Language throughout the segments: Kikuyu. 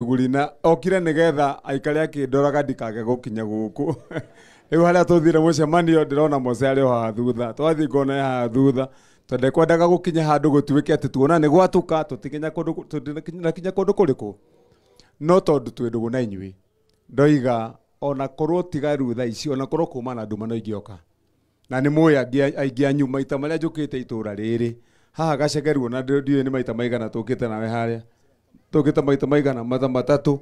Gurina okire nigetha aikare akindoraga ndikage gukinya guku. Riu haria tuthire mucemanio ndirona Mose ari o haha thutha, twathii ngona e haha thutha, tondu ndekwendaga gukinya handu gutuike ati tuona ni gwatuka tutikinya kundu tutinakinya kundu kuriku, no tondu twi ndugu na inyui ndoiga ona korwo tiga riu thaa ici, ona korwo kuma na nduma no ingioka. Na ni muĩ aingĩ anyu maita marĩa njũkĩte itũra rĩrĩ haha gacegeruo, na ndiũĩ nĩ maita maigana tũkĩte nawe harĩa, tũkĩte maita maigana mata matatũ.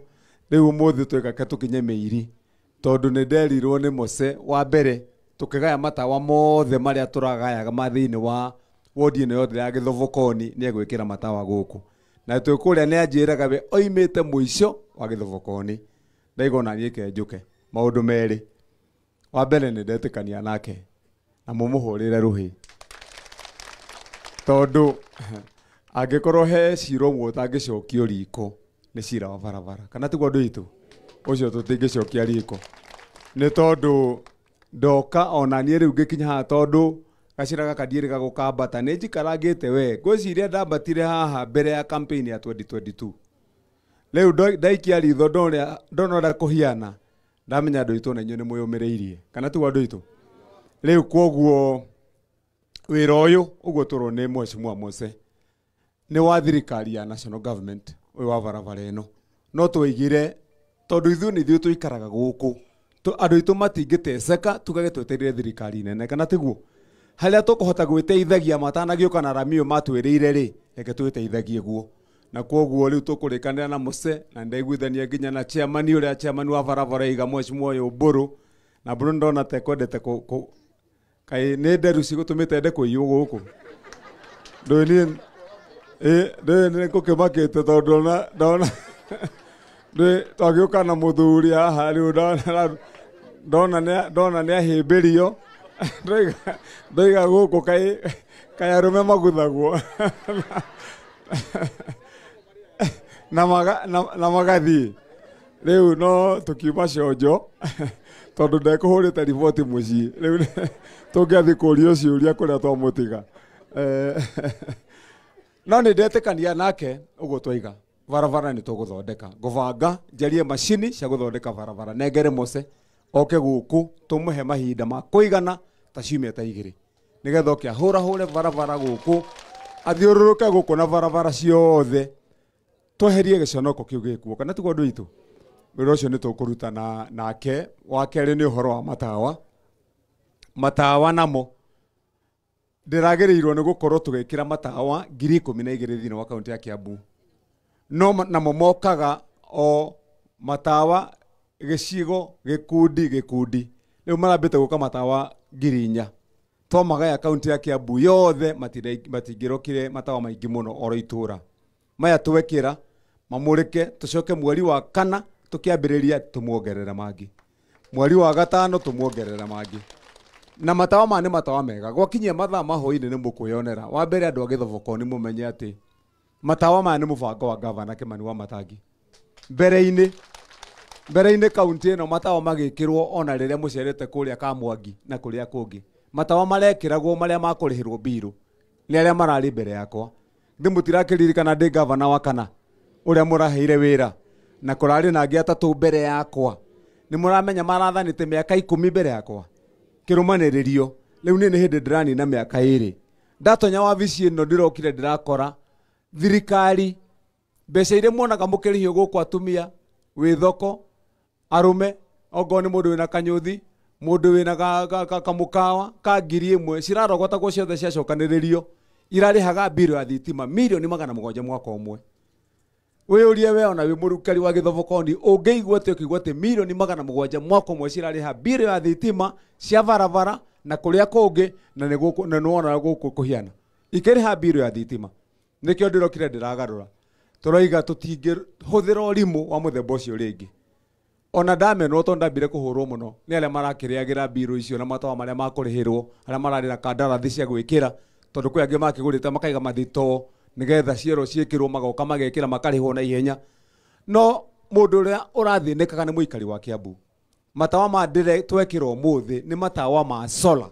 Rĩu ũmũthĩ twĩkake tũkinye mĩiri, tondũ nĩ nderirwo nĩ Mose wa mbere tũkĩgaya matawa mothe marĩa tũragayaga ma thĩinĩ wa wodi ĩno yothe ya Gĩthobokoni, nĩ egwĩkĩra matawa gũkũ. Na twĩ kũrĩa nĩ anjĩraga we oimĩte mũico wa Gĩthobokoni, ndaiga ona niĩ ke njũke. Maũndũ merĩ, wa mbere nĩ ndetĩkania nake na mũmũhũrĩre rũhĩ, tondũ angĩkorwo he cira ũmwe ũtangĩcokio riko nĩ cira wa barabara, kana tiguo andũ aitũ? Ũcio tũtingĩcokia riko, nĩ tondũ ndoka ona niĩ rĩu ngĩkinya haha, tondũ gacĩra gaka ndiĩrĩga gũkambata, nĩ njikarangĩte we ngwĩciria ndambatire haha mbere ya campaign ya 2022. Rĩu ndaikia ritho ndona ũrĩa kũhiana, ndamenya andũ aitũ na inyuĩ nĩ mwĩyũmĩrĩirie, kana tiguo andũ aitũ? Rĩu kwoguo wĩra ũyũ ũguo tũrwo nĩ Mheshimiwa Mose nĩ wa thirikari ya national government, ũyũ wa barabara ĩno, no twaigire tondũ ithuĩ nĩ ithuĩ tũikaraga gũkũ, andũ aitũ matingĩteceka tugage twetereire thirikari nene, kana tiguo? Harĩa tũkũhota gwĩteithagia matanagĩũka na rami ũyũ matwĩrĩire rĩ, reke twĩteithagie guo. Na kwoguo rĩu tũkũrĩkanĩra na Mose, na ndaiguithania nginya na chairman ũrĩa chairman wa barabara iga Mheshimiwa ũyũ Mbũrũ, na Mbũrũ ndona ta ekwendete kaĩ nĩ nderu cigũtũmĩte ende kũiywo gũkũ. Ndũĩ niĩ ndũĩ nĩ ngũkĩmakĩte tondũ ndona ndũĩ twagĩũka na mũthuri haha rĩu ndona nĩ ahĩmbĩrio, ndoiga gũkũ kaĩ arũme maguthagwo na magathiĩ. Rĩu no tũkiuma cionjo tondũ ndekũhũrĩte riboti mũciĩ, rĩu tũngĩathiĩ kũrio ciũria kũrĩa twamũtiga. No nĩ ndetĩkania nake ũguo twaiga barabara nĩ tũgũthondeka, ngũbanga njarie macini cia gũthondeka barabara, nengere Mose oke gũkũ tũmũhe mahinda ma kũigana ta ciumia ta igĩrĩ, nĩgetha oke ahũrahũre barabara gũkũ, athiũrũrũke gũkũ na barabara ciothe, tweherie gĩconoko kĩu gĩkuo, kana tiguo andũ aitũ? Wĩra ũcio nĩ tũkũruta nake. Wa kerĩ nĩ ũhoro wa matawa. Matawa namo ndĩragĩrĩirwo nĩ gũkorwo tũgĩkĩra matawa 12,000 thĩinĩ wa kaũntĩ ya Kiambu, no namo mokaga o matawa gĩcigo gĩkundi gĩkundi. Rĩu marambĩte gũka matawa 4,000, twamagaya kaũntĩ ya Kiambu yothe matingĩrokire matawa maingĩ mũno oro itũra. Maya twekĩra mamũrĩke, tũcoke mweri wa kana tũkĩambĩrĩria tũmuongerere mangĩ, mweri wa gatano tũmuongerere mangĩ. Na matawa maya nĩ matawa mega, gwakinyia mathaa ma hwaĩ-inĩ nĩ mũkwĩyonera. Wa mbere andũ a Gĩthobokoni mũmenye atĩ matawa maya nĩ mũbango wa gavana Kĩmani wa Matangi. Mbere-inĩ kaũntĩ ĩno matawa magĩkĩrwo ona rĩrĩa mũcerete kũrĩa Kamwangi na kũrĩa kũngĩ, matawa marekĩragwo marĩa makũrĩhĩrwo mbirũ nĩ arĩa mararĩ mbere yakwa. Ndĩ mũtirakĩririkana ndĩ gavana wa kana ũrĩa mũraheire wĩra, na kũrarĩ na angĩ atatũ mbere yakwa. Nĩ mũramenya marathanĩte mĩaka 10 mbere yakwa kĩrũmanĩrĩrio. Rĩu niĩ nĩ hĩndĩ ndĩranina mĩaka 2. Ndatonya wabici ĩno ndĩrokire ndĩrakora thirikari mbeca iria muonaga mũkĩrĩhio gũkũ atumia wĩ thoko, arũme ongorwo nĩ mũndũ wĩna kanyũthi, mũndũ wĩna kamũkawa ka 1,000 cirarogotagwo ciothe ciacokanĩrĩrio, irarĩhaga mbirũ ya thitima 700,000,000 mwaka ũmwe. Wĩyũrie we ona wĩ mũrukari wa Gĩthobokoni ũngĩigua atĩ ũkĩigua atĩ 700,000,000 mwaka ũmwe cirarĩha mbirũ ya thitima cia barabara na kũrĩa kũngĩ, na nĩ gũkũ, na nĩwona gũkũ kũhiana ikĩrĩha mbirũ ya thitima. Nĩkĩo ndĩrokire ndĩragarũra, tũroiga tũtingĩhũthĩra ũrimũ wa mũthemba ũcio rĩngĩ. Ona ndamenwo tondũ ndambire kũhũrwo mũno nĩ arĩa marakĩrĩagĩra mbirũ icio na matawa marĩa makũrĩhĩrwo, arĩa mararĩ na kandarathi cia gwĩkĩra, tondũ kwĩ angĩ makĩgũrĩte makaiga mathitoo nĩgetha cierwo ciĩkĩrwo, magoka magekĩra makarĩhwo na ihenya. No mũndũ ũrĩa ũrathĩnĩkaga nĩ mũikari wa Kiambu. Matawa ma ndĩre twekĩra ũmũthĩ nĩ matawa ma solar.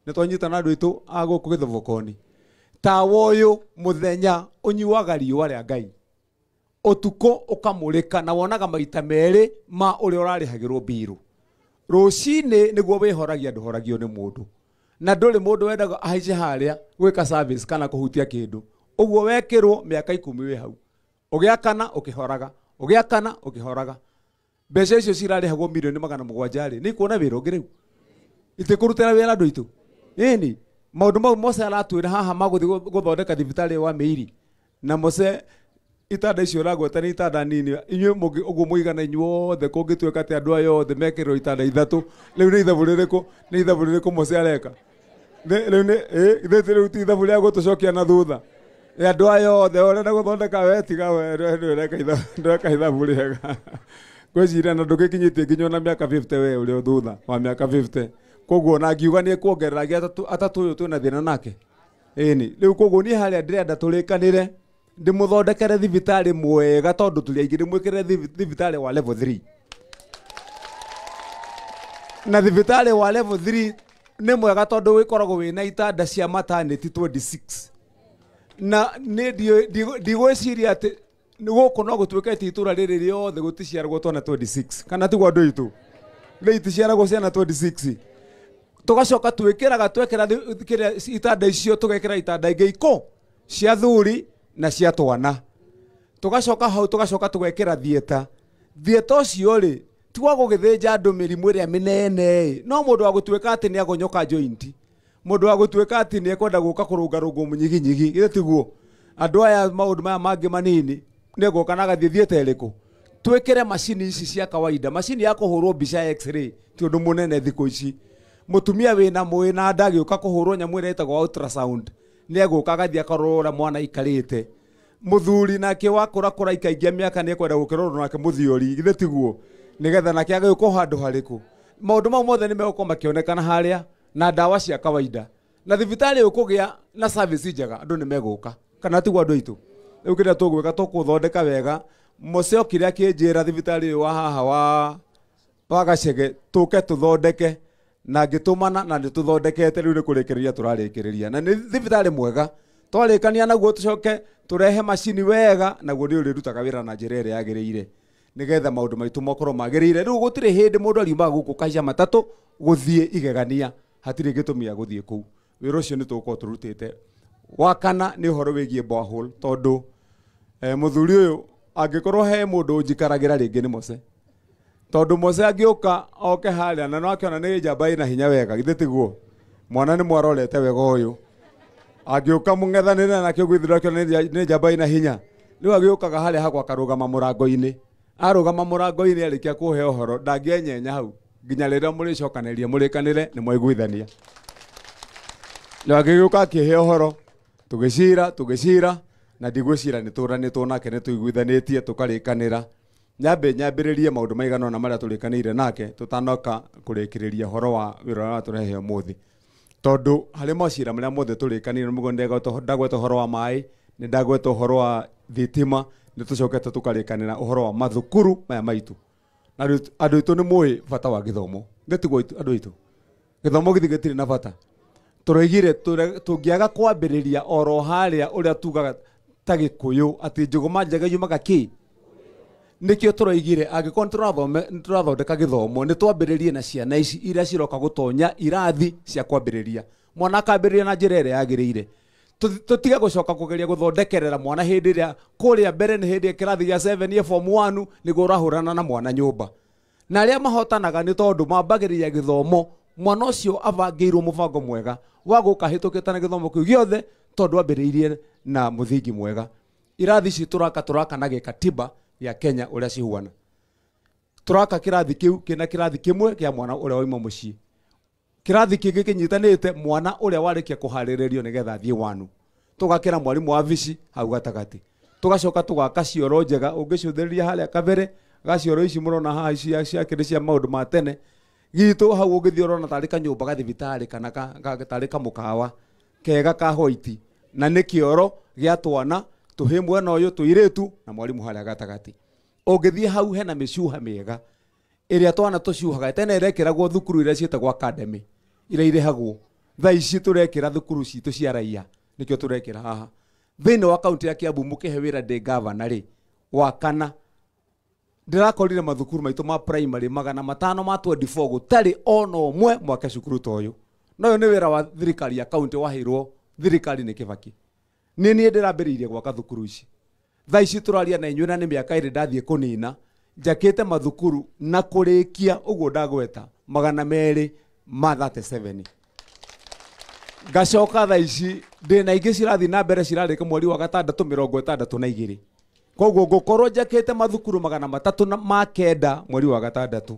Nĩ twanyitana andũ aitũ a gũkũ Gĩthobokoni. Tawa ũyũ mũthenya ũnyuaga riũa rĩa Ngai. Ũtukũ ũkamũrĩka na wonaga maita merĩ ma ũrĩa ũrarĩhagĩrwo mbiru. Rũcinĩ nĩguo wĩhoragia, ndũhoragio nĩ mũndũ. Na ndũrĩ mũndũ wendaga ahaice harĩa gwĩka service kana kũhutia kĩndũ. Ũguo wekĩrwo mĩaka 10 wĩ hau. Ũgĩakana ũkĩhoraga, ũgĩakana ũkĩhoraga. Mbeca icio cirarĩhagwo mirioni 700 rĩ, nĩ ikuona wĩra ũngĩ rĩu? Itikũrutĩra wĩra andũ aitũ? Ĩni, maũndũ mau Mose aratwĩra haha magũthiĩ gũthondeka thibitarĩ wa Mĩiri. Na Mose itanda icio ũragweta nĩ itanda nini. Inyuĩ ũguo mũigana inyuothe kũngĩtuĩka atĩ andũ aya othe mekĩrĩrwo itanda 3, rĩu nĩ ithabu rĩrĩkũ? Nĩ ithabu rĩrĩkũ Mose areka? Rĩu nĩ, ithuĩ rĩu ti ithabu rĩa gũtũcokia na thutha. Andũ aya othe ũrenda gũthondeka we tiga we, ndũreka ithabu rĩega. Ngwĩciria na ndũgĩkinyĩtie nginya ona mĩaka 50 we ũrĩ o thutha wa mĩaka 50. Koguo ona ngiuga nĩ ekuongerera angĩ atatũ ũyũ twĩna thĩna nake. Ĩni, rĩu koguo niĩ harĩa ndĩrenda tũrĩkanĩre, ndĩmũthondekere thibitarĩ mwega tondũ tũrĩ aingĩ, ndĩmwĩkĩre thibitarĩ wa level 3. Na thibitarĩ wa level 3 nĩ mwega tondũ wĩkoragwo wĩna itanda cia maternity 26. Na nĩ ndigwĩciria atĩ gũkũ no gũtuĩke atĩ itũra rĩrĩ rĩothe gũticiaragwo twana 26. Kana tiguo andũ aitũ? Rĩ iticiaragwo ciana 26. Tũgacoka twĩkĩraga, twekĩra kĩrĩa itanda icio, tũgekĩra itanda ingĩ ikũ cia thuri na cia twana. Tũgacoka hau, tũgacoka tũgekĩra theatre. Theatre ũcio rĩ, ti wa gũgĩthĩnja andũ mĩrimũ ĩrĩa mĩnene ĩ, no mũndũ wa gũtuĩka atĩ nĩ agonyoka joint, mũndũ wa gũtuĩka atĩ nĩ ekwenda gũka kũrũngarũngwo mũnyiginyigi, githĩ tiguo? Andũ aya maũndũ maya mangĩ manini nĩ egũka na agathiĩ theatre ĩrĩkũ? Twĩkĩre macini ici cia kawaida, macini ya kũhũrwo mbica ya x-ray ti ũndũ mũnene thikũ ici. Mũtumia wĩna mwĩ na nda agĩũka kũhũrwo nyamũ ĩrĩa ĩtagwo ultrasound nĩ egũka agathiĩ akarora ũrĩa mwana aikarĩte. Mũthuri nake wakũra kũraikaingia mĩaka nĩ ekwenda gũkĩrorwo nake mũthiori, githĩ tiguo? Nĩgetha nake agĩũka handũ harĩkũ. Maũndũ mau mothe nĩ megũkorwo makĩonekana harĩa na ndawa cia kawaida. Na thibitarĩ ũkũgĩa na service njega, andũ nĩ megũka. Kana tiguo andũ aitũ? Rĩu kĩrĩa tũgwĩka tũkũthondeka wega. Mose okire akĩnjĩra thibitarĩ ũyũ wa haha wa Gachege tũke tũthondeke, na ngĩtũmana na nĩtũthondekete, rĩu nĩ kũrĩkĩrĩria tũrarĩkĩrĩria. Na nĩ thibitarĩ mwega, twarĩkania naguo tũcoke tũrehe macini wega, naguo nĩ ũrĩrutaga wĩra na njĩra ĩrĩa yagĩrĩire, nĩgetha maũndũ maitũ makorwo magĩrĩire. Rĩu gũtirĩ hĩndĩ mũndũ ariumaga gũkũ kaica matatũ gũthiĩ igegania, hatirĩ gĩtũmi gĩa gũthiĩ kũu. Wĩra ũcio nĩ tũgũkorwo tũrutĩte. Wa kana nĩ ũhoro wĩgiĩ borehole, tondũ mũthuri ũyũ angĩkorwo he mũndũ ũnjikaragĩra rĩngĩ nĩ Mose. Tondũ Mose angĩũka oke harĩa na no akĩona nĩ njamba ĩna hinya wega, githĩ tiguo? Mwana nĩ mwarorete wega ũyũ. Angĩũka mũng'ethanĩre nake ũguo ithuĩ akĩona nĩ njamba ĩna hinya. Rĩu agĩũkaga harĩa hakwa akarũgama mũrango-inĩ. Arũgama mũrango-inĩ arĩkia kũhe ũhoro, ndangĩenyenya hau nginya rĩrĩa mũrĩcokanĩria mũrĩkanĩre nĩ mwaiguithania. Rĩu agĩũka akĩhe ũhoro, tũgĩcira, tũgĩcira, na ndigwĩcira nĩ tũranĩtwo nake nĩ tũiguithanĩtie tũkarĩkanĩra. Nyambe nyambĩrĩrie maũndũ maigana ũna marĩa tũrĩkanĩire nake tũtanoka kũrĩkĩrĩria ũhoro wa wĩra ũrĩa watũrehe ũmũthĩ. Tondũ harĩ macira marĩa mothe tũrĩkanĩire, nĩguo ndagweta ũhoro wa maĩ, nĩ ndagweta ũhoro wa thitima, nĩ tũcokete tũkarĩkanĩra ũhoro wa mathukuru maya maitũ. Na andũ aitũ nĩ mũĩ bata wa gĩthomo. Nĩ tiguo andũ aitũ? Gĩthomo gĩthĩ gĩtirĩ na bata. Tũroigire tũngĩaga kwambĩrĩria oro harĩa ũrĩa tugaga ta Gĩkũyũ atĩ njũgũma njega yumaga kĩ? Nĩkĩo tũroigire angĩkorwo nĩ tũrathondeka gĩthomo, nĩ twambĩrĩrie na ciana ici iria ciroka gũtonya irathi cia kwambĩrĩria. Mwana akambĩrĩria na njĩra ĩrĩa yagĩrĩire. Tũtige gũcoka kũgeria gũthondekerera mwana hĩndĩ ĩrĩa kũrĩa mbere nĩ hĩndĩ ya kĩrathi gĩa 7 ya form 1 nĩguo ũrahũrana na mwana nyũmba. Na arĩa mahotanaga nĩ tondũ mambagĩrĩria gĩthomo, mwana ũcio abangĩirwo mũbango mwega wa gũka ahĩtũkĩte na gĩthomo kĩu gĩothe tondũ ambĩrĩirie na mũthingi mwega. Irathi ici tũraka na gĩkatiba ya Kenya ũrĩa cihuana. Tũraka kĩrathi kĩu kĩna kĩrathi kĩmwe kĩa mwana ũrĩa wauma mũciĩ. Kĩrathi kĩngĩ kĩnyitanĩte mwana ũrĩa warĩkia kũharĩrĩrio nĩgetha athiĩ wanu. Tũgakĩra mwarimũ wa vici hau gatagatĩ. Tũgacoka tũgaka cioro njega, ũngĩcũthĩrĩria harĩa kabere, gacioro ici mũrona haha ici ciakĩrĩ cia maũndũ ma tene. Gitũ hau ũngĩthiĩ ũrona tarĩ kanyũmba ga thibitarĩ kana tarĩ kamũkawa kega ka white. Na nĩ kĩoro gĩa twana, tũhĩ mwena ũyũ, tũirĩtu na mwarimũ harĩa gatagatĩ. Ũngĩthiĩ hau hena mĩcuha mĩega ĩrĩa twana tũcuhaga. Tene ĩrekĩragwo thukuru iria ciĩtagwo academy, iria irĩhagwo. Thaa ici tũrekĩra thukuru citũ cia raia, nĩkĩo tũrekĩra haha. Thĩinĩ wa kaunti ya Kiambu mũkĩhe wĩra ndĩ gavana rĩ, wa kana ndĩrakorire mathukuru maitũ ma primary 524 gũtarĩ ona ũmwe mwake cukuru ta ũyũ. Na ũyũ nĩ wĩra wa thirikari ya kaunti waheirwo thirikari nĩ Kibaki. Nĩ niĩ ndĩrambĩrĩirie gwaka thukuru ici. Thaa ici tũraria na inyuĩ na nĩ mĩaka ĩrĩ ndathiĩ kũnina njakĩte mathukuru na kũrĩkia ũguo ndagweta 237. Ngacoka thaa ici ndĩna ingĩ cirathiĩ na mbere cirarĩka mweri wa gatandatũ 62. Koguo ngũkorwo njakĩte mathukuru 309 mweri wa gatandatũ.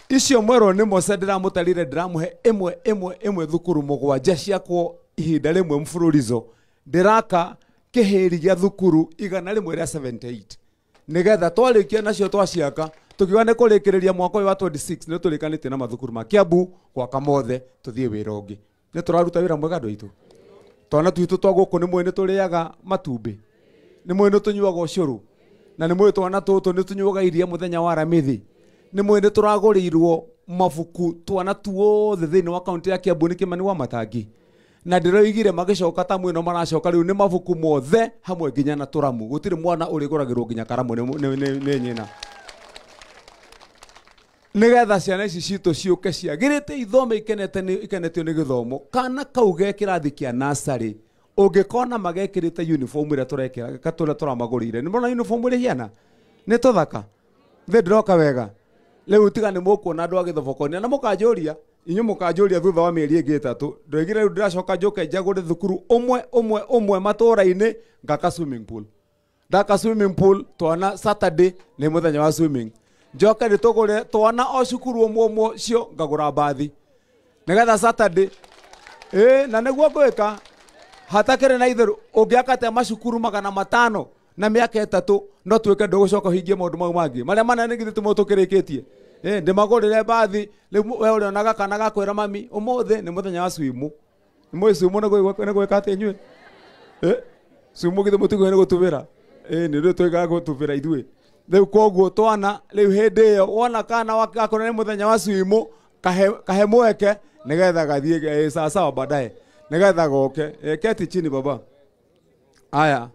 Icio mwerwo nĩ Mose ndĩramũtarire ndĩramũhe ĩmwe ĩmwe ĩmwe thukuru 7 ciakwo ihinda rĩmwe mfululizo. Ndĩraka kĩhĩri gĩa thukuru 178 nĩgetha twarĩkia nacio twaciaka tukiuga nĩ kũrĩkĩrĩria mwaka ũyũ wa 26 nĩ tũrĩkanĩtie na mathukuru ma Kiambu gwaka mothe tũthiĩ wĩra ũngĩ. Nĩ tũraruta wĩra mwega andũ aitũ. Twana twitũ twa gũkũ nĩ mũĩ nĩ tũrĩaga matumbĩ, nĩ mũĩ nĩ tũnyuaga ũcũrũ, na nĩ mũĩ twana tũtũ nĩ tũnyuaga iria mũthenya wa Aramithi, nĩ mũĩ nĩ tũragũrĩirwo mabuku twana tuothe thĩinĩ wa kaunti ya Kiambu nĩ Kĩmani wa Matangi. Na ndĩroigire magĩcoka ta mwĩno maracoka rĩu nĩ mabuku mothe hamwe nginya na tũramu. Gũtirĩ mwana ũrĩgũragĩrwo nginya karamu nĩ nyina. Nĩgetha ciana ici citũ ciũke ciagĩrĩte ithome ikenetio nĩ gĩthomo. Kana kau ge kĩrathi kĩa nursery ũngĩkona magekĩrĩte uniform ĩrĩa tũrekĩra tũrĩa tũramagũrĩire. Nĩ mona uniform ĩrĩa hiana? Nĩ tũthaka. Thĩ ndĩroka wega. Rĩu tiga nĩ mũkuona andũ a Gĩthobokonia na mũkanjũria inyuĩ mũkanjũria thutha wa mĩeri ĩngĩ ĩtatũ. Ndoigire rĩu ndĩracoka njũke njagũre thukuru ũmwe ũmwe ũmwe matũũra-inĩ ngaka swimming pool. Ndaka swimming pool twana Saturday nĩ mũthenya wa swimming. Njoke nĩ tũgũre twana o cukuru ũmwe ũmwe cio ngagũra mbathi nĩgetha Saturday na nĩguo ngwĩka hatakĩrĩ na itherũ. Ũngĩaka atĩa macukuru 500 na mĩaka 3 no tuĩke ndũgũcoka ũhingie maũndũ mau mangĩ marĩa manene githĩ timo tũkĩrĩkĩtie. Ndĩmagũrĩre mbathi rĩu we ũrĩonaga kana gakwĩra mami ũmũthĩ nĩ mũthenya wa swimu. Nĩ mũĩ swimu nĩ gwĩka atĩa inyuĩ? Swimu githĩ mũtiguĩ nĩ gũtubĩra? Nĩ rĩu twĩkaga gũtubĩra ithuĩ. Rĩu koguo twana rĩu hĩndĩ ĩyo wona kana gakora nĩ mũthenya wa swimu kahe mweke nĩgetha gathiĩ sawa baadaye nĩgetha goke. Keti chini baba. Aya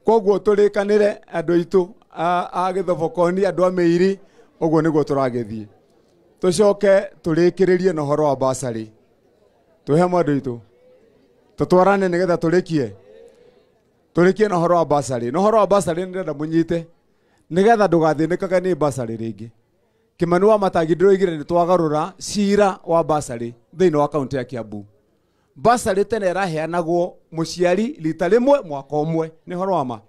koguo tũrĩkanĩre andũ aitũ a Gĩthobokoni andũ a Mĩiri ũguo nĩguo tũragĩthiĩ. Tũcoke tũrĩkĩrĩrie na ũhoro wa basarĩ. Twĩhe andũ aitũ tũtwarane nĩgetha tũrĩkie. Tũrĩkie na ũhoro wa basarĩ. Na ũhoro wa basarĩ nĩndĩrenda mũnyite nĩgetha ndũgathĩnĩkage nĩ basarĩ rĩngĩ. Kĩmani wa Matangi ndĩroigire nĩ twagarũra cira wa basarĩ thĩinĩ wa kaunti ya Kiambu. Basarĩ tene ĩraheanagwo mũciari rita rĩmwe mwaka ũmwe, nĩ ũhoro wa ma.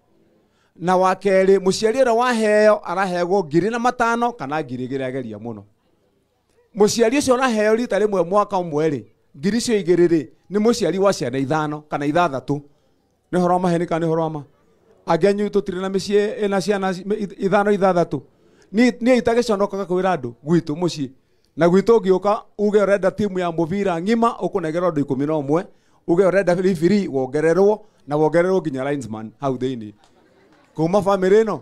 Na wa kerĩ mũciari ũrĩa waheo araheagwo 5,000 kana 2,000 ageria mũno. Mũciari ũcio ũraheo rita rĩmwe mwaka ũmwe rĩ, 2,000 rĩ nĩ mũciari wa ciana 5 kana 6. Nĩ ũhoro wa maheni kana nĩ ũhoro wa ma? Angĩ anyu tũtirĩ na mĩciĩ ĩna ciana 5 6. Niĩ itagĩconokaga kwĩra andũ gwitũ mũciĩ. Na gwitũ ũngĩũka uge ũrenda timu ya mũbira ng'ima ũkũnengerwo andũ 11, uge ũrenda referee wongererwo na wongererwo nginya linesman hau thĩinĩ. Kuma bamĩrĩ ĩno.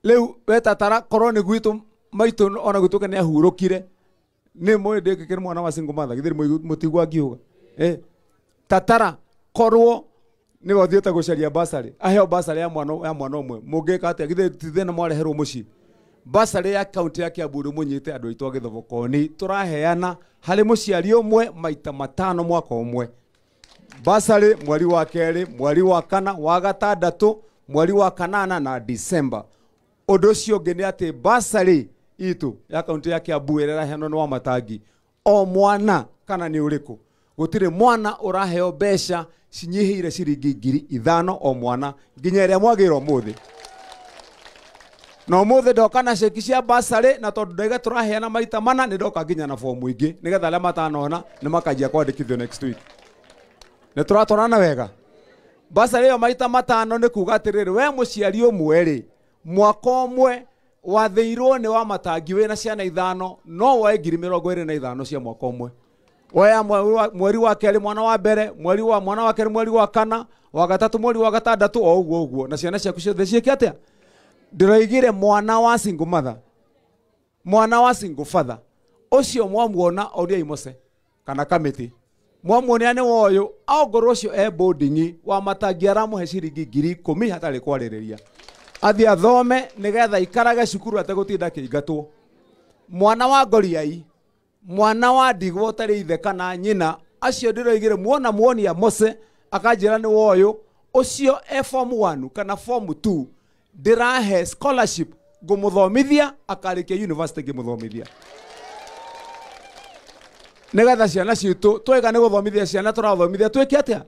Rĩu we tatara korwo nĩ gwitũ maitũ ona gwitũ nĩ ahurũkire. Nĩ mũĩ ndĩkĩkĩre mwana wa single mother githĩ mũtigua ngiuga. Tatara korwo nĩwe ũthiĩte gũcaria basarĩ aheo basarĩ ya mwana ũmwe mũngĩka atĩa? Githĩ ti thĩna mwareherwo mũciĩ? Basarĩ ya kaunti ya Kiambu rĩu mũnyite andũ aitũ a Gĩthobokoni tũraheana harĩ mũciari ũmwe maita 5 mwaka ũmwe. Basarĩ mweri wa kerĩ, mweri wa kana, wa gatandatũ, mweri wa kanana na Disemba. Ũndũ ũcio ũngĩ nĩ atĩ basarĩ itũ ya kaunti ya Kiambu ĩrĩa ĩraheanwo nĩ wa Matangi o mwana kana nĩ ũrĩkũ gũtirĩ mwana ũraheo mbeca cinyihĩire ciringi 5,000 o mwana nginya ĩrĩa mwagĩrwo ũmũthĩ. Na ũmũthĩ ndoka na ceki cia basarĩ na tondũ ndaiga tũraheana maita 4 nĩ ndoka nginya na fomu ingĩ nĩgetha arĩa matanona nĩ makanjia kwandĩkithio next week. Nĩ tũratwarana wega? Basarĩ ĩyo maita 5 nĩ kuga atĩrĩrĩ we mũciari ũmwe rĩ mwaka ũmwe wathĩirwo nĩ wa Matangi wĩna ciana 5 no woe 25,000 cia mwaka ũmwe. Woya mweri wa kerĩ mwana wa mbere, mweri wa mwana wa kerĩ mweri wa kana, wa gatatũ mweri wa gatandatũ o ũguo ũguo na ciana ciaku ciothe ciĩke atĩa? Ndĩroigire mwana wa single mother, mwana wa single father ũcio mwamuona oriai Mose kana kamĩtĩ mwamuonia nĩ woyũ ongorwo ũcio e boarding wa Matangi aramũhe ciringi 10,000 hatarĩ kwarĩrĩria. Athiĩ athome nĩgetha ikarage cukuru ategũtinda akĩingatwo. Mwana wa ngoriai, mwana wa ndigwa ũtarĩ ithe kana nyina, acio ndĩroigire muona muonia Mose akanjĩra nĩ woyũ, ũcio e form 1 kana form 2 ndĩrahe scholarship ngũmũthomithia akarĩkia university ngĩmũthomithia. Nĩgetha ciana citũ twaiga nĩ gũthomithia ciana tũrathomithia twĩke atĩa?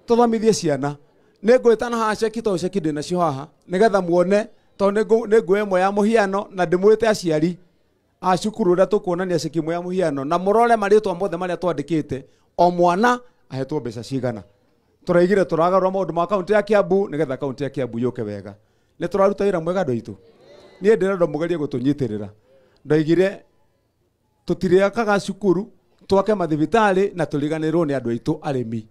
Tũthomithie ciana. Nĩ ngwĩtana haha ceki tondũ ceki ndĩ nacio haha nĩgetha muone tondũ nĩ nguo ĩmwe ya mũhiano na ndĩmwĩte aciari a cukuru ũrĩa tũkuonania ceki ĩmwe ya mũhiano na mũrore marĩtwa mothe marĩa twandĩkĩte o mwana ahetwo mbeca cigana. Tũraigire tũragarũra maũndũ ma kaunti ya Kiambu nĩgetha kaunti ya Kiambu yũke wega. Nĩ tũraruta wĩra mwega andũ aitũ. Niĩ ndĩrenda mũgerie gũtũnyitĩrĩra. Ndaigire tũtirĩakaga cukuru twake mathibitarĩ na tũriganĩrwo nĩ andũ aitũ arĩmi.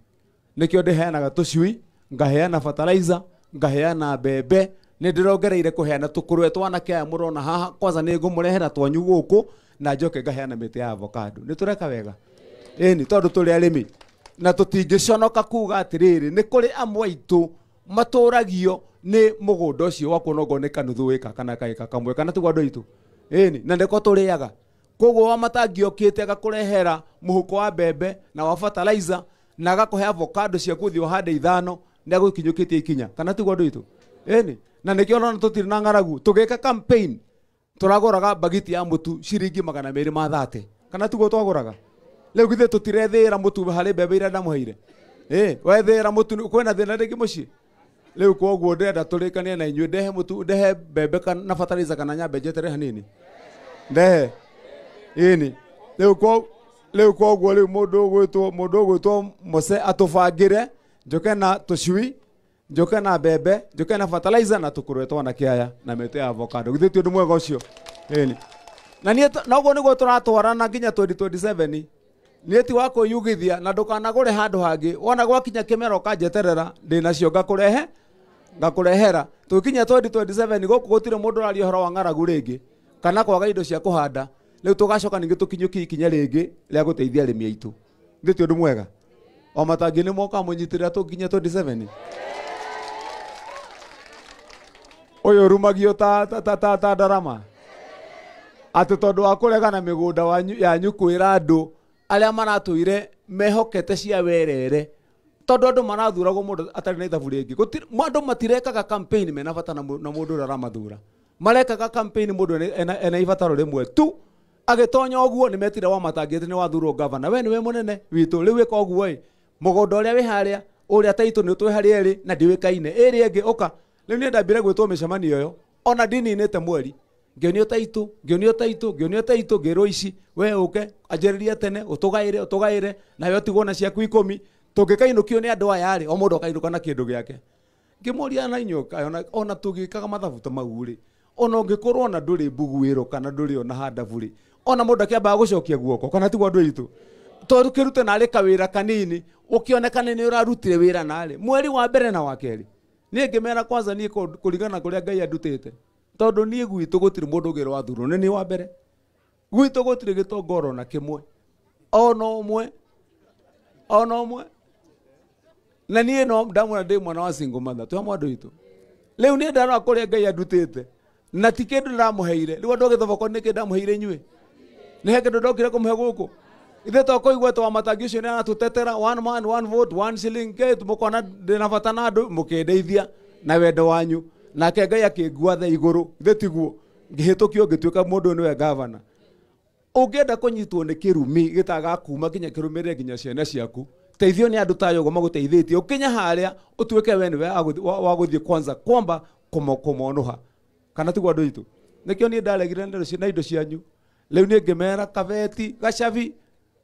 Nĩkĩo ndĩheanaga tũcui, ngaheana fertilizer, ngaheana mbembe, nĩ ndĩrongereire kũheana tũkũrwe twanake aya mũrona haha. Kwanza nĩ ngũmũrehera twanyu gũkũ na njoke ngaheana mĩtĩ ya avocado. Nĩ tũreka wega? Ĩni tondũ tũrĩ arĩmi na tũtingĩconoka kuga atĩrĩrĩ nĩ kũrĩ amwe aitũ matũragio nĩ mũgũnda ũcio wakwo nongo nĩ kanuthu wĩka kana kaĩka kamwe kana tiguo andũ aitũ. Ĩni na nĩko tũrĩaga. Koguo wa matangiokĩte agakũrehera mũhuko wa mbembe na wa fertilizer na agakũhe avocado ciaku ũthiĩ ũhande ithano nĩ agũkinyũkĩtie ikinya kana tiguo andũ aitũ. Ĩni na nĩkĩo ũrona tũtirĩ na ng'aragu. Tũgĩka campaign tũragũraga bagiti ya mũtu ciringi 230 kana tiguo twagũraga. Rĩu githĩ tũtirethĩĩra mũtu harĩ mbembe iria ndamũheire? Wethĩĩra mũtu kwĩna thĩna rĩngĩ mũciĩ? Rĩu koguo ndĩrenda tũrĩkanie na inyuĩ ndehe mũtu ndehe mbembe na fertilizer kana nyambe njetere hanini ndehe. Ĩni rĩu koguo rĩu mũndũ ũgwĩtwo Mose atũbangĩre njoke na tũcui njoke na mbembe njoke na fertilizer na tũkũrwe twanake aya na mĩtĩ ya avocado. Githĩ ti ũndũ mwega ũcio? Ĩni na niĩ noguo nĩguo tũratwarana nginya 2027. Niĩ ti wa kwĩyugithia na ndũkanagũre handũ hangĩ. Wona gwakinya kĩmera ũkanjeterera ndĩnacio ngakũrehe ngakũrehera. Tũkinya 2027 gũkũ gũtirĩ mũndũ ũraria ũhoro wa ng'aragu rĩngĩ kana kwaga indo cia kũhanda. Rĩu tũgacoka ningĩ tũkinyũkie ikinya rĩngĩ rĩa gũteithia arĩmi aitũ. Githĩ ti ũndũ mwega? O matangi nĩ moka mũnyitĩrĩra tũkinya 27. Ũyũ ũrumagio ta ndarama atĩ tondũ wa kũregana mĩgũnda yanyu kwĩra andũ arĩa maratũire mehokete cia werere tondũ andũ marathuragwo mũndũ atarĩ na ithabu rĩngĩ. Andũ matirekaga campaign mena bata na mũndũ ũrĩa aramathura. Marekaga campaign mũndũ ena ibataro rĩmwe tu. Agĩtonya ũguo nĩ metire wa matangĩte nĩ wathurwo governor. We nĩwe mũnene witũ rĩu ĩka ũguo ĩ mũgũnda ũrĩa wĩ harĩa ũrĩa taitũ nĩ twĩ harĩa ĩrĩ na ndiũĩkaine ĩrĩa ĩngĩ ũka. Rĩu niĩ ndambire gwĩtwo mĩcemanio ĩyo ona ndininĩte mweri ngĩonio taitũ ngĩonio taitũ ngĩonio taitũ ngĩrwo ici we ũke anjĩrĩrie tene ũtũgaĩre ũtũgaĩre nawe ũtigwo na ciaku 10 tũngĩkainũkio nĩ andũ aya rĩ o mũndũ akainũka na kĩndũ gĩake. Ngĩmũria na inyuĩ ona tũgĩkaga mathabu ta mau rĩ ona ũngĩkorwo ona ndũrĩ mbuguĩro kana ndũrĩ ona handabu rĩ ona mũndũ akĩambaga gũcokia guoko kana tiguo andũ aitũ. Tondũ kĩrute narĩ kawĩra kanini ũkĩonekane nĩ ũrarutire wĩra narĩ mweri wa mbere na wa kerĩ. Niĩ ngĩmera kwanza niĩ kũringana kũrĩa Ngai andutĩte tondũ niĩ gwitũ gũtirĩ mũndũ ũngĩ wathurwo nĩ niĩ wa mbere. Gwitũ gũtirĩ gĩtongoro na kĩmwe ona ũmwe ona ũmwe. Na niĩ no ndamwĩra ndĩ mwana wa single mother twĩ hamwe andũ aitũ. Rĩu niĩ ndarora kũrĩa Ngai andutĩte na ti kĩndũ ndĩramũheire. Rĩu andũ a Gĩthoboko nĩ kĩ ndamũheire inyuĩ? Nĩ he kĩndũ ndokire kũmũhe gũkũ? Ithuĩ to kũigua twa matangi ũcio nĩ aratũtetera one man one vote one shilling ke mũkona ndĩna bata na andũ mũkĩndeithia na wendo wanyu. Nake Ngai akĩngua tha igũrũ ithe tiguo ngĩhĩtũkio ngĩtuĩka mũndũ ũyũ nĩwe gavana. Ũngĩenda kũnyitwo nĩ kĩrumi gĩtagakuma nginya kĩrũmĩrĩre nginya ciana ciaku teithio nĩ andũ tayo ũguo magũteithĩtie ũkinya harĩa ũtuĩke we nĩwe wa gũthiĩ kwanza kwamba kũmonũha kana tiguo andũ aitũ. Nĩkĩo niĩ ndaregire na indo cianyu. Rĩu niĩ ngĩmera kabeti gacabi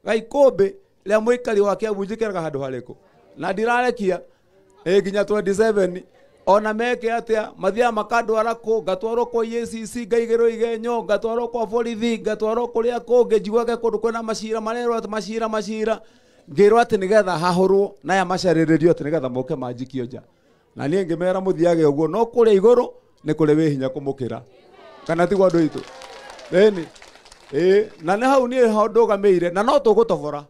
gaikũmbĩ rĩa mũikari wa Kiambu njĩkĩraga handũ harĩkũ na ndirarekia nginya 27 ona meke atĩa mathiaga makandwara kũ ngatwarwo kwa EACC ngaigĩrwo igenyo ngatwarwo kwa borithi ngatwarwo kũrĩa kũngĩ njiguage kũndũ kwĩna macira marerwo atĩ macira macira ngĩrwo atĩ nĩgetha hahũrwo na aya macarĩrĩrio atĩ nĩgetha moke manjikio nja. Na niĩ ngĩmera mũthiage ũguo no kũrĩa igũrũ nĩ kũrĩ wĩ hinya kũmũkĩra kana tiguo andũ aitũ. Ĩni na nĩ hau niĩ ho ndũgamĩire na no tũgũtobora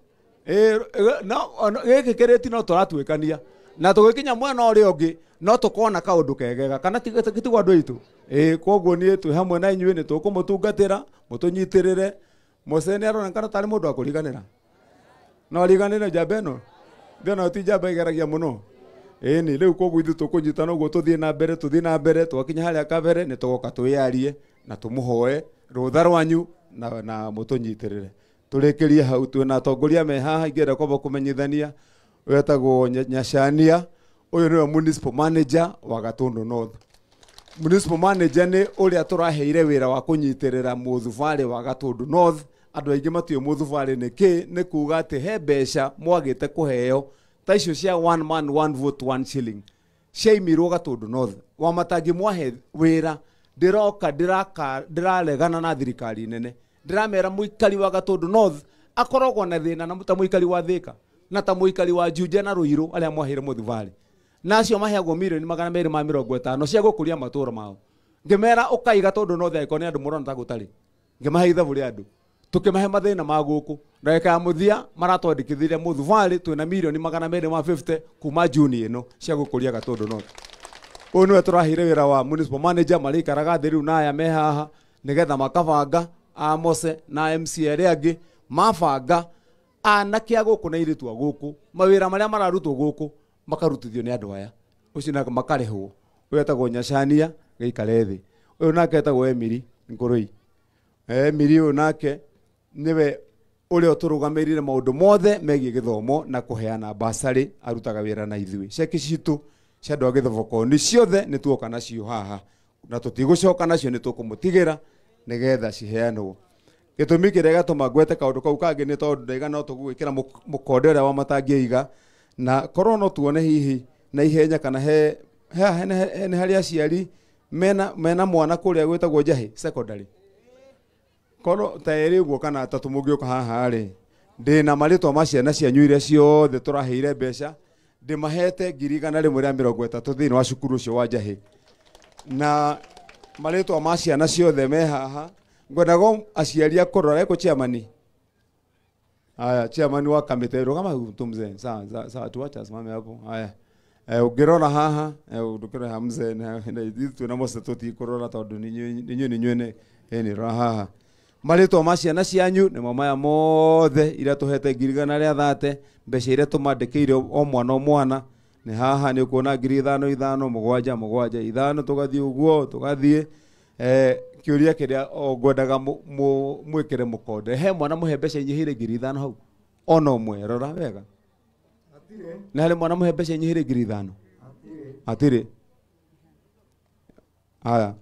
gĩkĩ kĩrĩti no tũratuĩkania Na tũgĩkinya mwena ũrĩa ũngĩ no tũkona kaũndũ kegega kana tigwo andũ aitũ. Ĩĩ koguo niĩ twĩ hamwe na inyuĩ nĩ tũkũmũtungatĩra mũtũnyitĩrĩre. Mose nĩ aronekana tarĩ mũndũ wa kũriganĩra. No ariganĩre njamba ĩno? Ndĩona ti njamba ĩgeragia mũno. Ĩni rĩu koguo ithuĩ tũkũnyitana ũguo tũthiĩ na mbere tũthiĩ na mbere twakinya harĩa kabere nĩ tũgoka twĩyarie na tũmũhoe rũtha rwanyu na mũtũnyitĩrĩre. Tũrĩkĩrie hau twĩna atongoria me haha ingĩenda kwamba kũmenyithania wetagwo Nyacania. Ũyũ nĩwe municipal manager wa Gatundu North. Municipal manager nĩ ũrĩa tũraheire wĩra wa kũnyitĩrĩra mũthubarĩ wa Gatundu North. Andũ aingĩ matiũĩ mũthubarĩ nĩ kĩ, nĩ kuga atĩ he mbeca mwagĩte kũheo ta icio cia one man one vote one shilling ciaimirwo Gatundu North. Wamatangi mwahe wĩra ndĩroka ndĩraregana na thirikari nene, ndĩramera mũikari wa Gatundu North akoragwo na thĩna na ta mũikari wa Thika na ta mũikari wa Juja na Ruiru arĩa mwaheire mũthubarĩ, na acio maheagwo mirioni 250 cia gũkũria matũũra mao. Ngĩmera ũkai Gatundu North angĩkorwo nĩ andũ mũrona ta gũtarĩ, ngĩmahe ithabu rĩa andũ tũkĩmahe mathĩna ma gũkũ. Ndagĩka ya mũthia maratwandĩkithirie mũthubarĩ twĩna mirioni 250 kuma Juni ĩno cia gũkũria Gatundu North. Ũyũ nĩwe tũraheire wĩra wa municipal manager, marĩikaraga thĩ rĩu na aya me haha nĩgetha makabanga Amose na MC arĩa angĩ mabanga anake a gũkũ na airĩtu a gũkũ mawĩra marĩa mararutwo gũkũ makarutithio nĩ andũ aya, ũcio nake makarĩhwo. Ũyũ etagwo Nyacania gĩikare thĩ. Ũyũ nake etagwo Emily Ngũrũi. Emily ũyũ nake nĩwe ũrĩa ũtũrũgamĩrĩire maũndũ mothe megiĩ gĩthomo na kũheana basarĩ, arutaga wĩra na ithuĩ. Ceki citũ cia andũ a gĩthobokoni ciothe nĩ tuoka nacio haha na tũtigũcoka nacio, nĩ tũkũmũtigĩra nĩgetha ciheanwo. Gĩtũmi kĩrĩa gĩatũma ngwete kaũndũ kau kangĩ nĩ tondũ ndaiga no tũgwĩkĩra mũkonde ũrĩa wa matangĩiga, na korwo no tuone hihi na ihenya kana he nĩ harĩ aciari mena mwana kũrĩa gwĩtagwo Njahĩ secondary, korwo ta erĩ ũguo kana atatũ mũngĩũka haha rĩ, ndĩna marĩtwa ma ciana cianyu iria ciothe tũraheire mbeca, ndĩmahete 130,000 thĩinĩ wa cukuru ũcio wa Njahĩ, na marĩtwa ma ciana ciothe me haha. Ngwendaga aciari a kũrora eko chairman. Haya, chairman wa kamĩtĩ rũgama tu mzee. Sawa sawa, tuacha asimame hapo. Haya, ũngĩrora haha ndũkĩrora mzee na ithuĩ twĩna mose tũtikũrora tondũ inyuĩ nĩ inyuĩ nĩ rora haha. Marĩtwa ma ciana cianyu nĩmo maya mothe iria tũhete 130,000, mbeca iria tũmandĩkĩire o mwana o mwana nĩ haha nĩ ũkuona 5,000 5 7 7 5 tũgathiĩ ũguo tũgathiĩ. Kĩũria kĩrĩa ngwendaga mwĩkĩre mũkonde, he mwana mũhe mbeca inyihĩire 5,000 hau ona ũmwe, rora wega, nĩ harĩ mwana mũhe mbeca inyihĩire 5,000? Hatirĩ. Haya,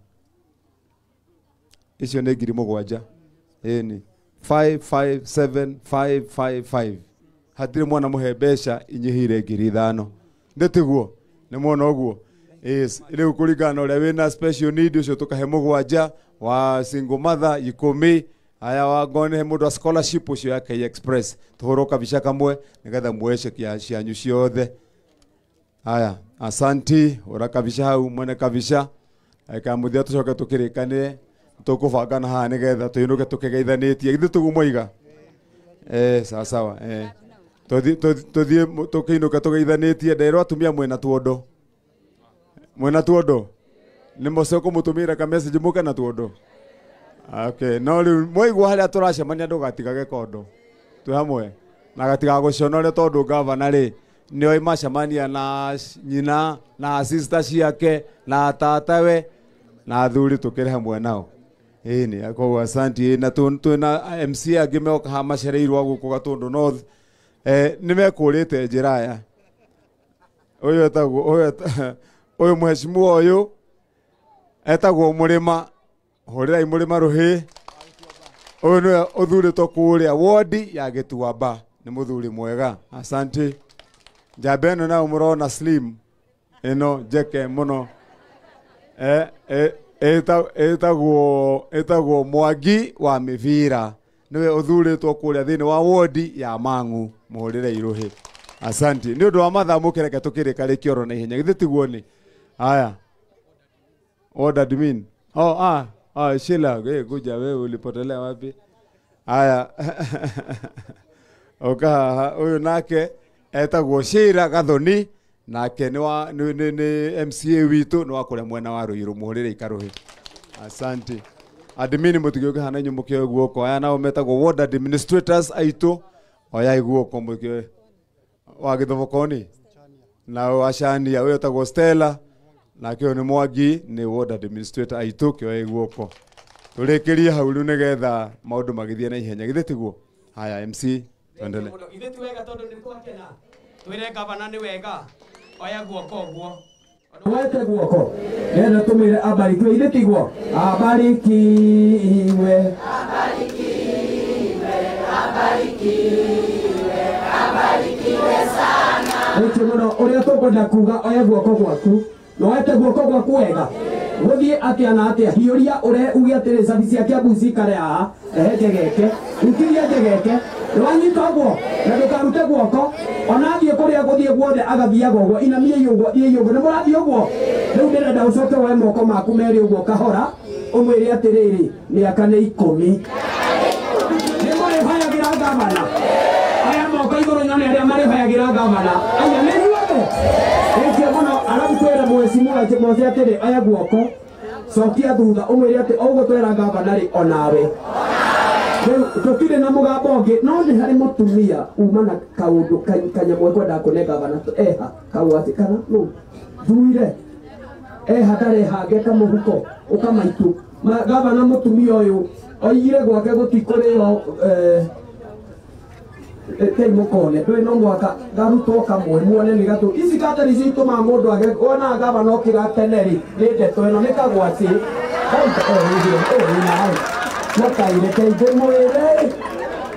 icio nĩ 7,000. Ĩni 5 5 7 5 5 5 hatirĩ mwana mũhe mbeca inyihĩire 5,000. Ndĩtiguo nĩ mwona ũguo? Yes, rĩu kũringana na ũrĩa wĩna special need ũcio tũkahe 7, wa single mother 10, aya wa ngone he mũndũ wa scholarship ũcio ya K Express. Tũhũrwo kabica kamwe nĩgetha muoe ceki cianyu ciothe. Haya, asanti, ũra kabica hau mwene kabica. Eka mũthia tũcoke tũkĩrĩkanĩre tũkũbangana haha nĩgetha tũinũke tũkĩgeithanĩtie. Githĩ tũguo mwaiga? Sawa sawa. Tũthiĩ tũkĩinũke tũgeithanĩtie. Nderwo atumia mwĩna tuondo. Mwena tuondo nĩ mose ũkũmũtũmĩra ka message mũke na tuondo. Okay, no rĩu mwaigua harĩa tũracemania ndũgatigage kondo, twĩ hamwe na gatigaguconore tondu gavana ri nĩoĩ macemania na nyina na sister ciake na tatawe na athuri tukĩrĩ hamwe nao. Ĩni koguo asanti na twĩna MC angĩ meoka haha macereirwo gũkũ Gatundu North. Nĩ mekũrĩte njĩra ya ũyũ etagwo ũyũ mheshimiwa ũyũ etagwo Mũrĩma, hũrĩrai Mũrĩma rũhĩ. Ũyũ nĩwe ũthurĩtwo kũrĩa wodi ya Gĩtuamba, nĩ mũthuri mwega, asante. Njamba ĩno nayo mũrona slim ĩno njeke mũno, ĩtagwo Mwangi wa Mĩbira, nĩwe ũthurĩtwo kũrĩa thĩinĩ wa wodi ya Mang'u, mũhũrĩre irũhĩ, asante. Nĩ ũndũ wa mathaa mũkĩreke tũkĩrĩkarĩkie oro na ihenya, githĩ tiguo nĩ haya. What admin? Oh, Sheila, kuja wewe ulipotelea wapi? Haya. Oka huyu nake etagwo Sheila Gathoni, Nake nĩ wa nĩ MCA witũ nĩ wa kũrĩa mwena wa Ruiru mũhũrĩre ikarũhĩ. Asante. Admin mũtigĩũke hana inyuĩ mũkĩoe guoko. Aya nao metagwo ward administrators aitũ, oyai guoko mũkĩoe. Wa Gĩthobokoni nao Acania, ũyũ etagwo Stella, nake ũyũ nĩ Mwangi, nĩ ward administrator aitũ, kĩoe guoko. Tũrĩkĩrie hau rĩu nĩgetha maũndũ magĩthiĩ na ihenya, githĩ tiguo? Haya MC, tuendelee. Ithuĩ ti wega tondũ nĩ twakena. Twĩre gavana nĩ wega. Oya guoko ũguo. Wete guoko. Nenda tumire abarikiwe, ithe tiguo? Abarikiwe. Abarikiwe, abarikiwe, abarikiwe sana. Ĩti mũno ũrĩa tũkwenda kuga, oya guoko gwaku. Na wete guoko gwaku wega. Gũthiĩ atĩa na atĩa, hiũria ũre uge atĩrĩ cabi cia Kiambu cikare haha, rehe njegeke, ũkirie njegeke, nĩwanyita ũguo, na ndũkarute guoko, ona athiĩ kũrĩa gũthiĩ guothe agathiaga ũguo, inamiei ũguo, thiĩi ũguo, nĩ mũrathiĩ ũguo? Rĩu ndĩrenda ũcoke woe moko maku merĩ ũguo kahora, ũmwĩre atĩrĩrĩ, mĩaka nĩ 10. Nĩ mũrĩhoyagĩra gavana? Aya moko igũrũ nyone arĩa marĩhoyagĩra gavana. Aya nĩ inyuothe? Ĩkĩo mũno, arabu twĩre mheshimiwa Mose atĩrĩ, oya guoko, cokia thutha, ũmwĩre atĩ ũguo twĩra gavana rĩ, onawe. Rĩu tũtirĩ na mũgambo ũngĩ, no nĩ harĩ mũtumia uma na kaũndũ kanyamũ ekwendaga kũne gavana, eha, kau atĩ kana nũ, thuire, eha ndarehange kamũhuko, ũkamaitu. Gavana mũtumia ũyũ oigire gwake gũtikũrĩo, tei mũkone, ndũĩ no mwaka garutwo kamwe muone nĩ gatũ. Ici katari icio itũmaga mũndũ age, wonaga gavana okĩra tene rĩ, nĩ ndeto ĩno nĩ kagwacĩ. Mũkaire ndĩmwĩre,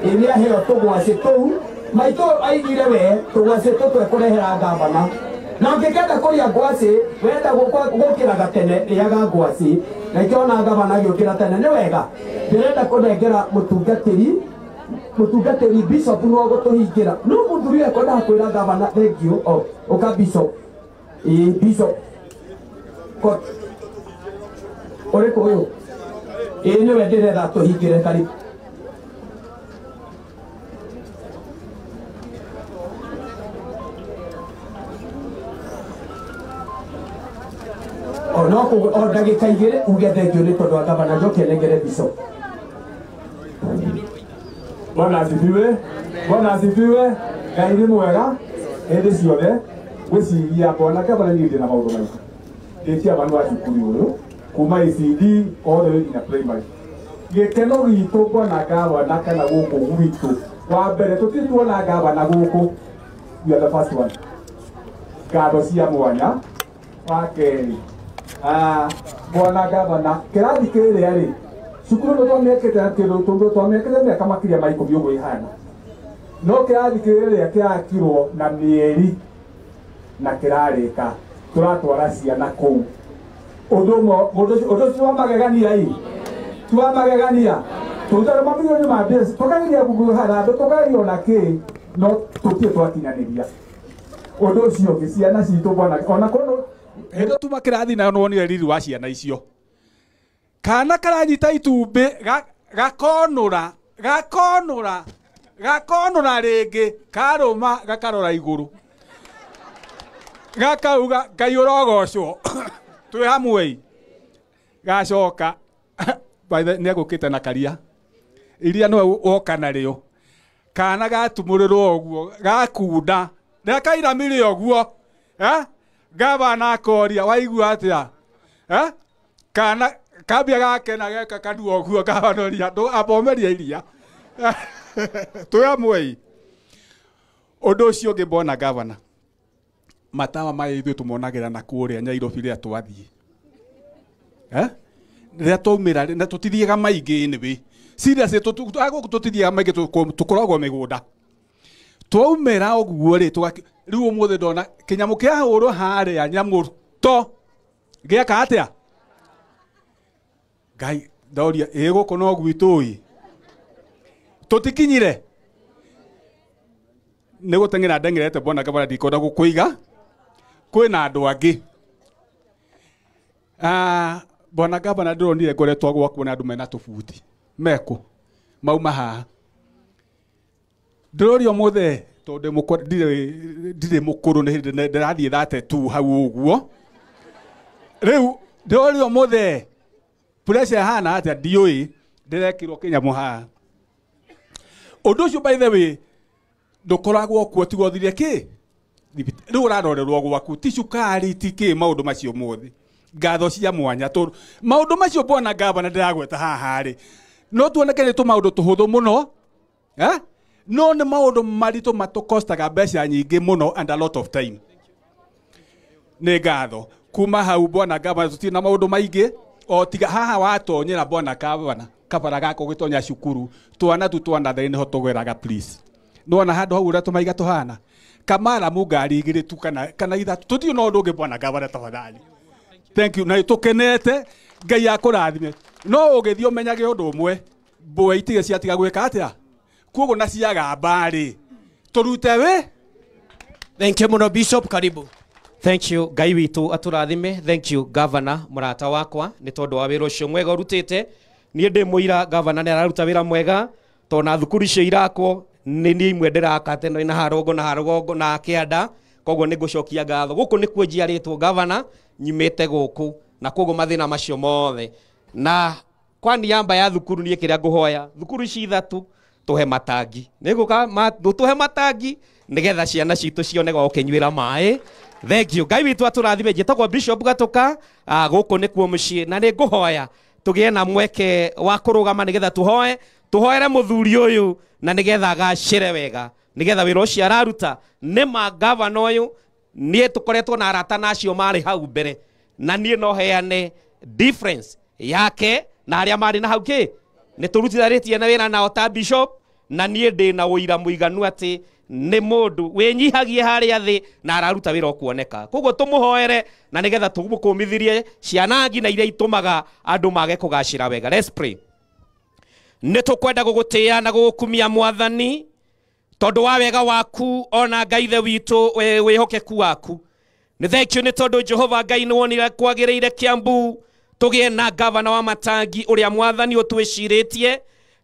ĩ nĩ aheo tũgwacĩ tũu. Maitũ aigire we, tũgwacĩ tũtũ ekũrehera gavana. Na ũngĩkenda kũrĩa ngwacĩ, wenda gũkĩraga tene, rĩaga ngwacĩ. Na ikĩona gavana agĩũkĩra tene, nĩ wega. Ndĩrenda kũnengera mũtungatĩri bishop nĩwe ũgũtũhingĩra. No mũthuri ũyũ ekwendaga kwĩra gavana thank you, o, ũka bishop. Ĩ, bishop. Ũrĩkũ ũyũ? Ĩ, nĩwe ndĩretha tũhingĩre karibu. O, no kũ-, o ndagĩka igĩrĩ uge thank you nĩ tondũ wa gavana, njoke nengere bishop. Bwana asifiwe. Bwana asifiwe. Ngai nĩ mwega hĩndĩ ciothe. Gwĩciria bwana gavana niĩ ndĩ na maũndũ maingĩ. Ndĩ chairman wa cukuru ũyũ kuma ECD all the way nginya primary. Gĩkeno gitũ bwana gavana kana gũkũ gwitũ, wa mbere tũtirĩ tuona gavana gũkũ, we are the first one. Ngatho cia mwanya. Wa kerĩ, bwana gavana, kĩrathi kĩrĩa rĩ, cukuru ĩno twamĩakĩte na kĩndũ tondũ twamĩakĩte mĩaka makĩria ma 10 ũguo ĩhana. No kĩrathi kĩrĩa kĩrakirwo na mĩeri na kĩrarĩka, tũratwara ciana kũu. Ũndũ ũmwe, ũndũ ũcio wa magegania ĩ, ti wa magegania. Tũrutaga mamirioni ma mbeca, tũkageria harambee, tũkageria ona kĩ, no tũtirĩ twakinyanĩria. Ũndũ ũcio ũngĩ, ciana citũ bwana, ona korwo hĩndĩ tuma kĩrathi nayo nĩwonire riri wa ciana icio. Kana karanyita itumbĩ, gakonũra, gakonũra, gakonũra rĩngĩ, karũma gakarora igũrũ. Gakauga, Ngai ũrogocwo. Twĩ hamwe ĩ. Gacoka, by the, nĩegũkĩte na karia. Iria nĩwe woka narĩo. Kana gatumũrĩrwo ũguo, gakunda. Rĩrĩa kairamire ũguo, Gavana akoria, waigua atĩa? Kana kambia gakena geka kanua ũguo, gavana oria, amba ũmerie iria. Twĩ hamwe ĩ. Ũndũ ũcio ũngĩ mbona gavana, matawa maya ithuĩ tũmonagĩra na kũrĩa Nyairobi rĩrĩa twathiĩ. Rĩrĩa twaumĩra, na tũtithiaga maingĩ anyway. Seriously, gũkũ tũtithiaga maingĩ, tũkoragwo mĩgũnda. Twaumĩra ũguo rĩ, rĩu ũmũthĩ ndona kĩnyamũ kĩahũrwo harĩa nyamũ to gĩeka atĩa? Ngai, ndoria, ĩ gũkũ no gwitũ ĩ. Tũtikinyire. Nĩ gũteng'era ndeng'erete mbona gavana ndikwenda gũkũiga. Kwĩna andũ angĩ. Bwana gavana ndĩronire ngoretwo gwakwo na andũ mena tũbuti. Mekũ? Mauma haha. Ndĩroria ũmũthĩ Tondu ndirĩ mũkũrũ nĩ hĩndĩ ndĩrathiĩ 32 hau ũguo. Rĩu ndĩrorio mũthee pressure ĩhana atĩa ndiũĩ, ndĩrekĩrwo kĩnyamũ haha. Ũndũ ũcio by the way ndũkoragwo kuo tiga ũthire kĩ rĩu ũrarorerwo gwaku ti cukari ti kĩ maũndũ macio mothe. Ngatho cia mwanya tondũ maũndũ macio bwana gavana ndĩragweta haha rĩ no tuoneke nĩ tũmaũndũ tũhũthũ mũno no nĩ maũndũ maritũ matũkostaga mbeca nyingĩ mũno and a lot of time. Nĩ ngatho kuma hau bwana gavana tũtirĩ na maũndũ maingĩ o tiga haha watonyera bwana gavana kabara gako gĩtonya cukuru twana tu twana thĩ nĩho tũgeraga please. Nĩwona handũ hau ũrĩa tũmaiga tũhana kamara ngari igĩrĩ tu kana ithatũ tũtirĩ na ũndũ ũngĩ bwana gavana tafadhali. Thank you. Na tũkenete Ngai akũrathime. No ũgĩthiĩ ũmenyage ũndũ ũmwe mbũa itige ciatiga gwĩka atĩa kuoguo na ciagamba rĩ tũrute wĩ. Thank you mũno Bishop, karibu. Thank you Ngai witũ atũrathime. Thank you governor mũrata wakwa nĩ tondũ wa wĩra ũcio mwega ũrutĩte. Niĩ ndĩ mũira governor nĩ araruta wĩra mwega tondũ na thukuru icio irakwo nĩ niĩ imwe ndĩraka teno na harongo na harongo na kĩanda, koguo nĩ ngũcokia ngatho. Gũkũ nĩkuo njiarĩtwo governor, nyumĩte gũkũ na koguo mathĩna macio mothe. Na kwa niaba ya thukuru niĩ kĩrĩa ngũhoya thukuru ici ithatũ tũhe matangi, nĩngũka tũhe matangi nĩgetha ciana citũ cione gwa gũkĩnyuĩra maĩ. Thank you Ngai witũ atũrathime. Njĩtagwo Bishop Gatuka, gũkũ nĩkuo mũciĩ na nĩ ngũhoya tũgĩe na mweke wa kũrũgama nĩgetha tũhoe tũhoere mũthuri ũyũ na nĩgetha agacĩre wega nĩgetha wĩra ũcio araruta nĩ ma gavana ũyũ. Niĩ tũkoretwo na arata na acio marĩ hau mbere na niĩ no heane difference yake na arĩa marĩ na hau kĩ nĩ tũrutithanĩtie na wĩra nao ta bishop, na niĩ ndĩ na ũira mũiganu atĩ nĩ mũndũ wĩnyihagie harĩa thĩ na araruta wĩra ũkuoneka. Koguo tũmũhoere na nĩgetha tũmũkũmithirie ciana nginya iria itũmaga andũ mage kũgacĩra wega. Let's pray. Nĩ tũkwenda gũgũtĩĩa na gũgũkumia Mwathani tondũ wa wega waku ona Ngai ithe witũ wĩhokeku waku. Nĩ thank you nĩ tondũ Jehova Ngai nĩ wonire kwagĩrĩire Kiambu tũgĩe na gavana wa matangi ũrĩa Mwathani ũtwĩcirĩtie.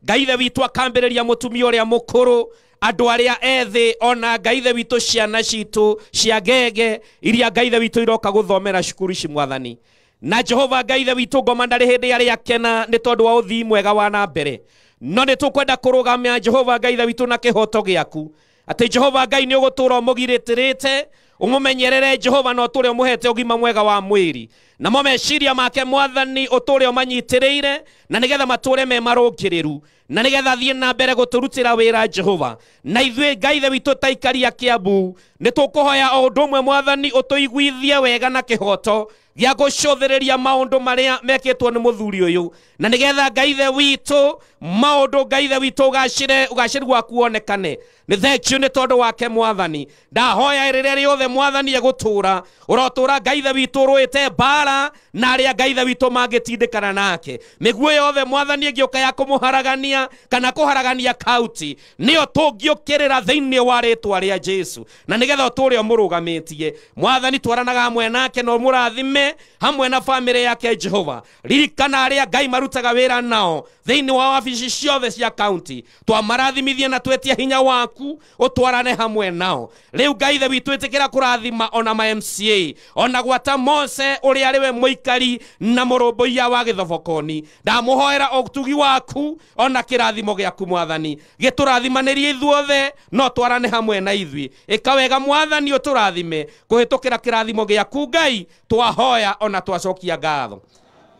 Ngai ithe witũ akambĩrĩria mũtumia ũrĩa mũkũrũ andũ arĩa ethĩ ona Ngai ithe witũ ciana citũ cia ngenge iria Ngai ithe witũ iroka gũthomera cukuru ici Mwathani. Na Jehova Ngai ithe witũ ngoma ndarĩ hĩndĩ arĩa akena nĩ tondũ wa ũthii mwega wa na mbere, no nĩ tũkwenda kũrũgamia Jehova Ngai ithe witũ na kĩhoto gĩaku atĩ Jehova Ngai nĩ ũgũtũũra ũmũgirĩtĩrĩte ũmũmenyerere Jehova na ũtũũre ũmũhete ũgima mwega wa mwĩrĩ namo meciria make Mwathani ũtũũre ũmanyitĩrĩire na nĩgetha matũũre me marũngĩrĩru na nĩgetha thiĩ na mbere gũtũrutĩra wĩra Jehova. Na ithuĩ Ngai ithe witũ ta aikari a Kiambu nĩ tũkũhoya o ũndũ ũmwe Mwathani ũtũiguithie wega na kĩhoto gĩa gũcũthĩrĩria maũndũ marĩa mekĩtwo nĩ mũthuri ũyũ na nĩgetha Ngai ithe witũ maũndũ Ngai ithe witũ ũgacĩre ũgacĩru waku wonekane. Nĩ thank you nĩ tondũ wake Mwathani. Ndahoya rĩrĩa rĩothe Mwathani egũtũũra ũrotũũra Ngai ithe witũ ũrũĩte mbara na arĩa Ngai ithe witũ mangĩtindĩkana nake. Mĩguĩ yothe Mwathani ĩngĩũka ya kũmũharagania kana kũharagania kaunti nĩyo tũngĩũkĩrĩra thĩinĩ wa rĩtwa rĩa Jesu na nĩgetha ũtũũre ũmũrũgamĩtie Mwathani. Twaranaga hamwe nake na ũmũrathime hamwe na famĩlĩ yake Jehova. Ririkana arĩa Ngai marutaga wĩra nao thĩinĩ wa wabici ciothe cia kaunti, twamarathimithie na twetie hinya waku ũtwarane hamwe nao. Rĩu Ngai ithe witũ ĩtĩkĩra kũrathima ona ma MCA ona gwata Mose ũrĩa arĩ we mũikari na mũrũmbũiya wa gĩthobokoni. Ndamũhoera ũtugi waku ona kĩrathimo gĩaku Mwathani gĩtũrathimanĩrie ithuothe no twarane hamwe na ithuĩ. Ĩka wega Mwathani ũtũrathime kũhĩtũkĩra kĩrathimo gĩaku Ngai, twahoya ona twacokia ngatho.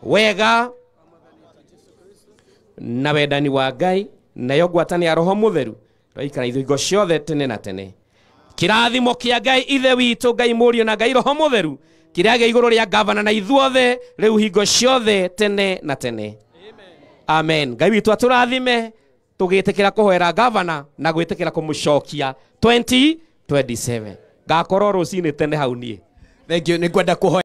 Wega na wendani wa Ngai nayo ngwatanĩro ya Roho Mũtheru roikara ithuĩ hingo ciothe tene na tene. Kĩrathimo kĩa Ngai ithe witũ Ngai Mũriũ na Ngai Roho Mũtheru kĩrĩa gĩa igũrũ rĩa gavana na ithuothe rĩu hingo ciothe tene na tene. Amen. Ngai witũ atũrathime tũgĩtĩkĩra kũhoera gavana na gwĩtĩkĩra kũmũcokia 2027. Ngakorwo rũcinĩ tene hau niĩ. Thank you. Nĩ ngwenda kũhoya